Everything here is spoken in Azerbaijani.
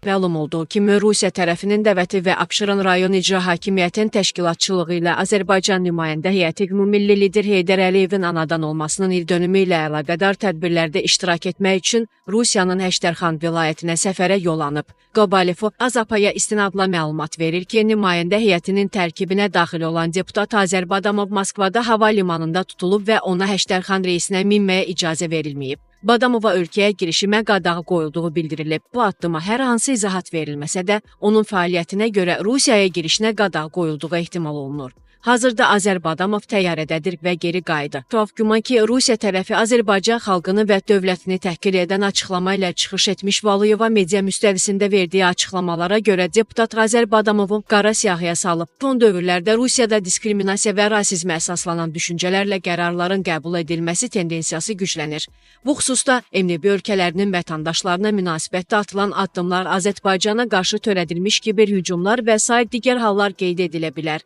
Məlum olduğu kimi, Rusiya tərəfinin dəvəti və Abşeron rayon İcra Hakimiyyətinin təşkilatçılığı ilə Azərbaycan nümayəndə heyəti ümummilli lider Heydər Əliyevin anadan olmasının ildönümü ilə əlaqədar tədbirlərdə iştirak etmək üçün Rusiyanın Həştərxan vilayətinə səfərə yol alıb. Qobalev Azapaya istinadla məlumat verir ki, nümayəndə heyətinin tərkibinə daxil olan deputat Azər Badamov Moskvada hava limanında tutulub və ona Həştərxan reysinə minməyə icazə verilməyib. Badamova ölkəyə girişimə qadağa qoyulduğu bildirilib. Bu addıma hər hansı izahat verilməsə də, onun fəaliyyətinə görə Rusiyaya girişinə qadağa qoyulduğu ehtimal olunur. Hazırda Azər Badamov təyyarədədir və geri qayıdır. Tuhaf güman ki, Rusiya tərəfi Azərbaycan xalqını və dövlətini təhqir edən açıqlama ilə çıxış etmiş Valıyeva media müstəvisində verdiyi açıqlamalara görə deputat Azər Badamovun qara siyahıya salıb. Son dövrlərdə Rusiyada diskriminasiya və rasizmə əsaslanan düşüncələrlə qərarların qəbul edilməsi tendensiyası güclənir. Bu xüsusda MNB ölkələrinin vətəndaşlarına münasibətdə atılan addımlar, Azərbaycana qarşı törədilmiş kiber hücumlar və sair digər hallar qeyd edilə bilər.